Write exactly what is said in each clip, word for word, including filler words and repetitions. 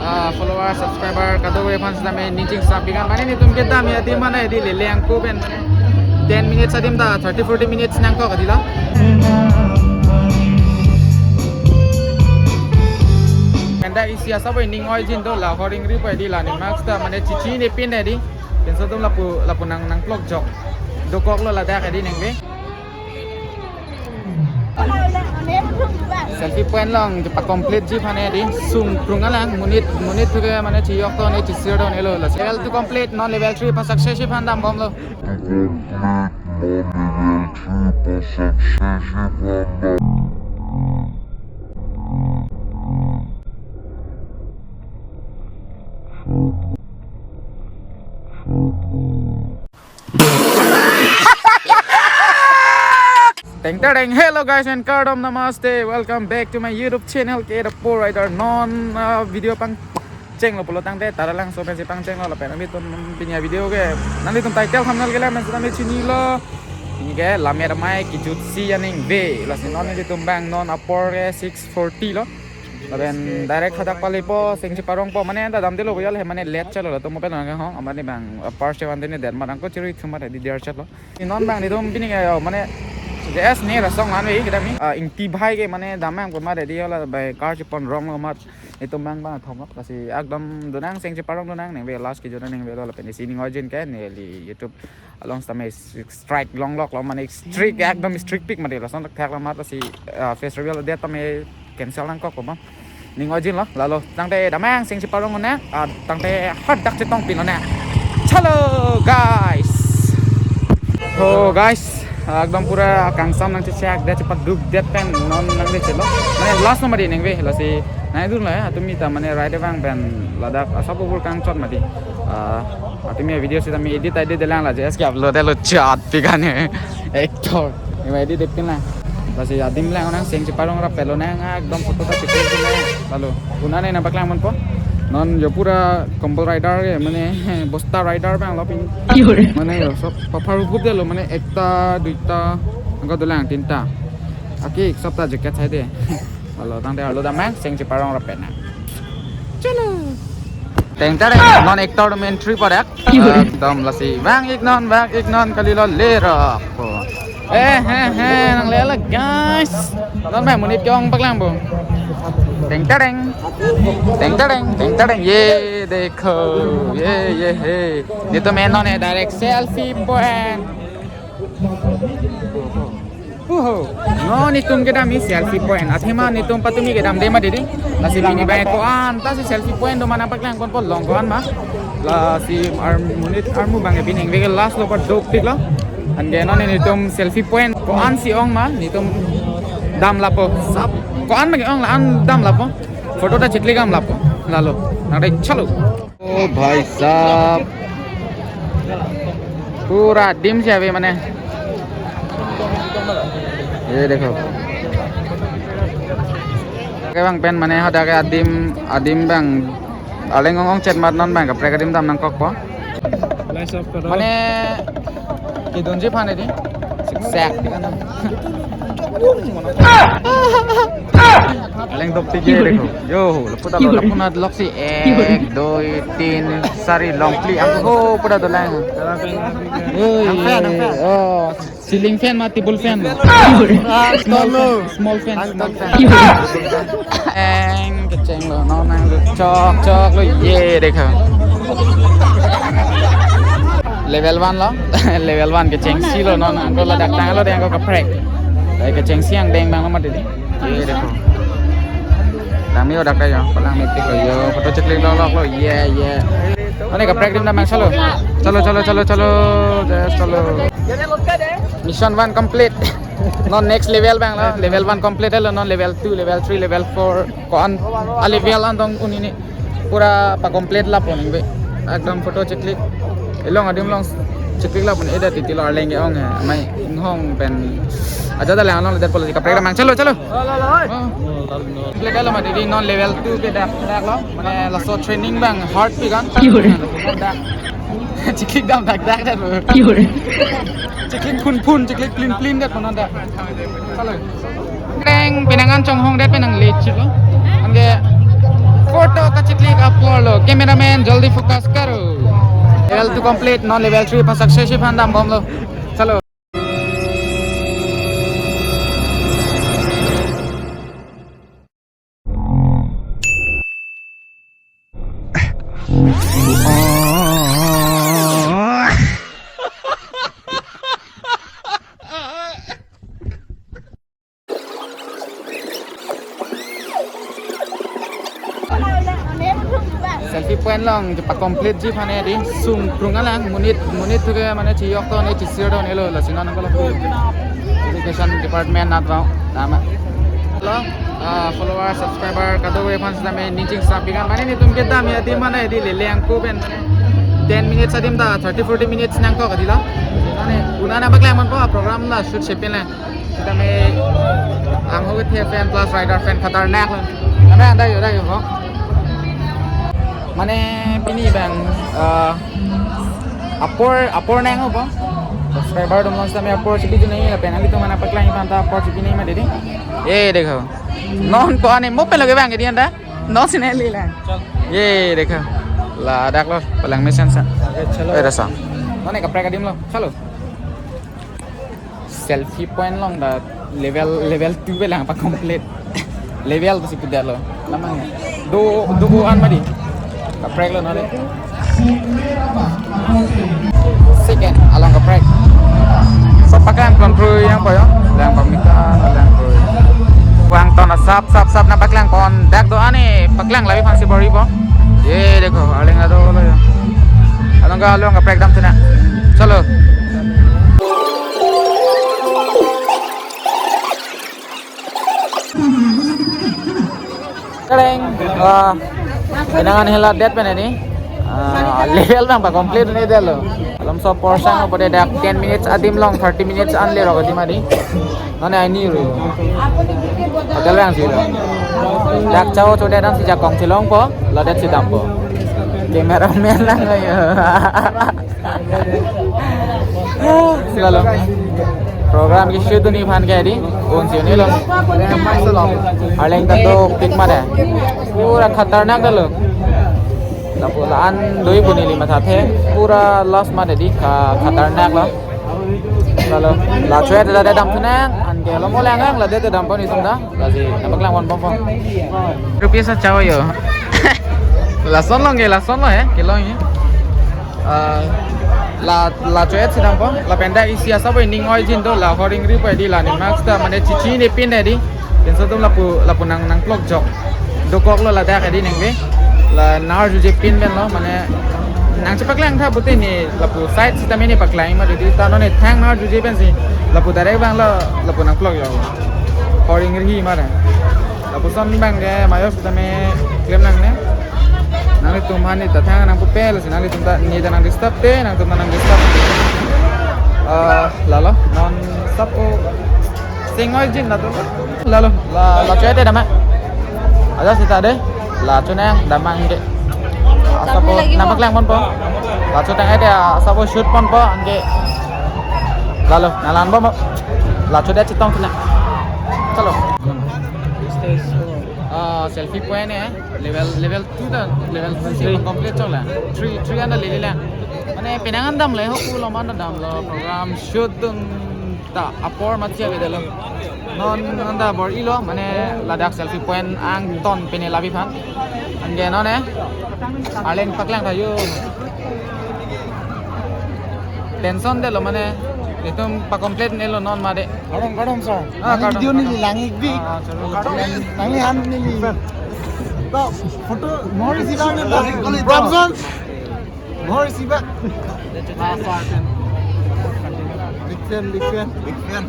Ah, follower, subscriber, kadokave aphan sitame ning chingsam pikan. Mane netum kedam adim mane di lele angko pen ten minutes adim ta thirty forty minutes nangkok adila. Anda isi asa boy ning oi jin do la horing ri boy di la ni mask ta mane chichi ne pin di. Penso tum lapu lapu nang nangplok jok. Dokok lo ladak di nengve. Selfie point along kepa complete ji aphan di sung krung alang monit monit thuke mane chiyok to ne chisir to ne lo la. Level two complete, non level three pa success ji aphan dambomlo. Teng tereng, hello guys and kardom namaste. Welcome back to my YouTube channel, K the Poor Rider. Non, uh, video pangchenglo pulo tangte, tara langso pensi pangchenglo lapen nanglitum pini avideo ke, nanglitum title thumbnail ke la men sitame chinilo. Pini ke lammet amei kejut si aningve. Lasi non nelitum abang non apor ke six forty lo. Lapen direct hadak palipo, seng cheparongpo, mane anta damdelo boyal he, mane late chalo, latum mobile nang hong, amani abang, uh, first one deni den, marang ko chiri thum mane di der chalo. Non abang netum pini ke, oh, mane, J S ne rasong anve kedam ni, uh, Ingti Bhai ke mane damnang pon mane di hola bai car chepon rong lo mat, netum abang abang thom lok, lasi ekdom donang seng cheparong donang, nengve last kejut nengve lo lapen isi ning oi jin ke, neli YouTube along sitame strike longlok lo, mane strict, ekdom strict pik mane lason thakthak lo mat lasi, ah, festival date tame cancel nangkok ko ma. Ning oi jin lo, lalo tangte damnang seng cheparong ne, ah, tangte hadak chetong pin lo ne. Chalo guys. Oh guys, ekdom pura kangsam nangchechak det chepaduk det pen non nangdechelo. Mane last number di nengve lasi nangdun lo ya, atum mita mane ride abang pen ladak asap pur kangchot mati. Ah, atum ya video sitame edit edit dolang la, J S ke upload lo chat pikan he. Actor. Ima edit depin la. Lasi adim lang nang seng cheparong rap pelo nang ekdom photo ta cheklek lang. Lalo. Puna ne nangpaklang ponpo. Non yo pura Kumbul Rider ke mane Bosta Rider abang lo pini. Mane yo sob paphar hup delo mane ekta, duita, angko dolang tinta. Aki sob ta jacket sai de. Lalo tangte arlo damnang seng cheparong rap pen nang. Chalo. Teng tereng, non actor atum entry padak. Ekdom lasi vang ik non, vang ik non kalilo lerap. Eh, he, he, nanglelo guys. Non abang monit ke-ong paklang bo. Teng tereng. Teng tereng, teng tereng. Ye dekho. Ye, ye, he. Netum non he direct selfie point. Uho. Non netum kedam ni selfie point. Athema netum patumi kedam de mati di. Lasi pini abang ko-an ta si selfie point do ma nangpaklang ponpo, long ko-an ma. Lasi ar monit armu abang pini nengve ke last lo pa dopik lo. Anke non netum selfie point ko-an si ong ma netum dam lapo. Sap ko-an ma ke-ong la-an dam lapo. Photo ta cheklek dam lapo. Lalo. Nang dai chalo. ओ भाई साहब, pura adim si ave mane. Ye dekho. Ke abang pen mane hadak ke adim, adim abang arleng ong ong chet mat non abang kaprek adim dam nangkokpo. Mane kedunji aphan di. Siksak. Arleng dopik ye dekho. Yo, lapu ta lo, lapu na lok si ek, dui, tin, sari, long pli, ang ho, pura dolang. Yo, nang fan, nang fan. Oh, ceiling fan ma table fan ma? Ah, small fan, small fan, small fan. Ang kecheng lo, non nang chok chok lo, ye dekho. Level one lo, level one kechengsi lo, non angko ladak tanglo de angko kaprek. Kechengsi angdeng abang lo mati di. Ye dekho. Langme-o dak yo, palang mepik lo yo, photo cheklek longlok lo, ye, ye. Mane kaprek adim dam nang chalo. Chalo, chalo, chalo, chalo. Yes, chalo. Mission one complete. Non next level abang lo, level one complete lo, non level two, level three, level four. Ko-an, a level an dong un ini. Pura pa complete lapo nengve. Ekdom photo cheklek. Elong adim along cheklek lapo ne, eda titi lo arleng ke-ong he. Mai inghong pen. Aja da lang along le det polo kaprek abang chalo, chalo. Lo, lo, lo. Oh. Complete lo mati di, non level two ke dak dak lo. Mane laso training abang hard pi kan. Dak. Cheklek dam dak dak dak lo. Cheklek phun phun, cheklek plin plin dak kono dak. Chalo. Reng pinangan chonghong det penang late chit lo. Anke photo kacheklek ap Four lo, cameraman, jaldi focus karo. Level two complete, non level three aphan success aphan dambomlo. Chalo. Selfie point along chepa complete ji aphan hedi sungkrung alang monit monit thuke mane chiyok to ne chisir to nelo lasi non ko lo. Education department nat vang tama. Hello, ah, follower, subscriber kadokave aphan sitame ning chingsam pikan mane netum kedam ya di mane di leleng ko pen mane ten minutes adim ta thirty forty minutes nangkok kadilo. Mane una nangpaklang ponpo, program la shoot shepin le. Sitame angho kethe fan plus rider fan khatarnak lo. Kami anda yo, anda yo, ho. Mane pini bang, eh, apor, apor nang ho po. Subscriber atum along sitame apor chipi tu nai, lapen nanglitum mane paklang aphan ta apor chipi nai ma didi. Ye dekho. Non ko ane mo pen lage bang ke diyan da. Non sine li lang. Ye dekho. Ladak lo, palang mesen sa. Oke, chalo. Oi, rasa. Mane kaprek adim lo. Chalo. Selfie point along ta level, level two pe lang pa complete. Level pusi pudetlo. Lamang ya. Do, do an madi. Kaprek lo nale. Second, along kaprek. So paklang pon pru yang po yo. Lang pamika, lang pru. Wang ton asap, sap, sap nangpaklang pon. Dak do ani paklang labi phansi bori po. Ye dekho, aling ado lo yo. Along ka, along kaprek dam sina. Chalo. Kareng, ah, pinangan hela det pen ini. Ah, level nang pa complete ni det lo. Alom so porsang apa de dak ten minutes adim along thirty minutes an lerok adim adi. Nane ai ni ru. Hotel yang sih lo. Dak chao cho det an si jakong chilong po, ladet si dampo. Cameraman lang ayo. Sila lo. Program ke shoot ni aphan ke di. Un si ni lo. Arleng ta do pik ma de. Pura khatarnak ta lo. Lapu la an doi puni li matha the. Pura loss ma de di kha-, khatarnak lo. Sila lo. La chwe ta de dam thunang. An ke lo mo lang ang la de te dam pon itum ta. Lasi, nangpaklang pon pon pon. Rupees a chao yo. Lason long ye, lason long eh, kelong ye. Ah, la, la choet si dam pon, lapen dak isi asap oi ning oi jin do la horing ri po di la ni mask ta mane chichi ne pin di. Pinso atum lapu, lapu nang, nangplok jok. Dokok lo ladak di nengve. La nar juje pin pen lo mane nangchepaklang tha pute ni lapu side sitame ni paklang ma di ta non ne thang nar juje pensi. Lapu direct bang lo lapu nangplok yo. Horing ri ma de. Lapuson bang ke mayo sitame klem nangne. Nanglitum aphan ni ta thang nangpupe, lasi nanglitum ta ni ta nang disturb te, nangtum ta nang disturb. Eh, lalo, non sap o sing oi jin na to. Lalo, la, la choet te dam ma. Aja sita de, la chonang dam ma ke. Asap o, nangpaklang pon po. La chotang ai te, asap o shoot pon po, anke. Lalo, nalan po mo. La choet chetong sina. Chalo. Ah, selfie point eh, level, level two ta, level three complete chok la. Three, three anda lele la. Mane penang an dam le, ho ku lo man dam lo, program shoot dung ta apor mat siya beda lo. Non anda bor-ilo, mane ladak selfie point angton pine labi phan. Anke non eh, arleng paklang tha yo. Tension de lo mane, itum pa complete ne lo non ma de. Kadom, kadom, sir. Ah, kadom, video ni kadom. Lang ik bi. Ah, chalo. Kadom, lang han ni li. Ba, photo, mohor isi bang ni ba. Robson. Mohor isi bang. Big fan, big fan, big fan.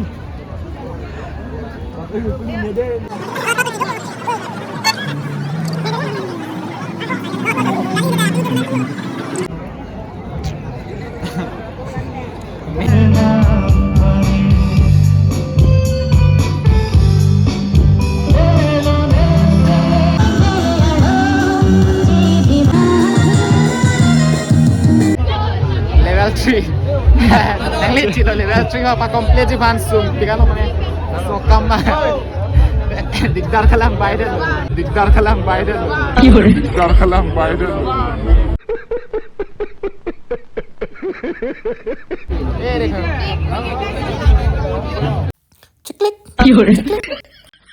Level three. Nangli chilo level three ho pa complete ji phan sum. Pika lo mane. So kam ma. Dikdar kalang Biden. Dikdar kalang Biden. Dikdar kalang Biden. Ciklik.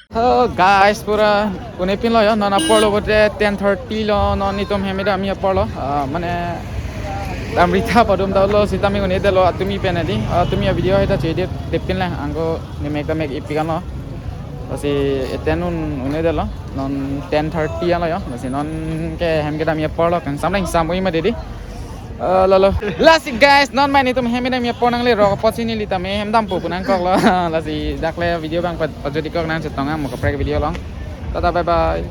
Hello guys, pura un-e pinlo yo, non apor lo bote ten thirty lo, non netum hem kedam apor lo, ah, mane damri ta padum dalo, sitame un-edetlo, atumi pen adi, ah, atumi a-video heta chedetpin le, anke nemek ta mek-ipik anlo. Lasi eten un un-edetlo, non ten thirty anlo yo, lasi non ke hem kedam apor lo, kangsam le kangsam oi ma dedi. Ah, lalo. Lasi guys, non mai netum hem kedam apor nangle rok apotsi neli tame hem dampo pu nangkoklo. Lasi dak le video abang pa-, pajut-ikok nang chetong ang mo kaprek video along. Tata, bye bye.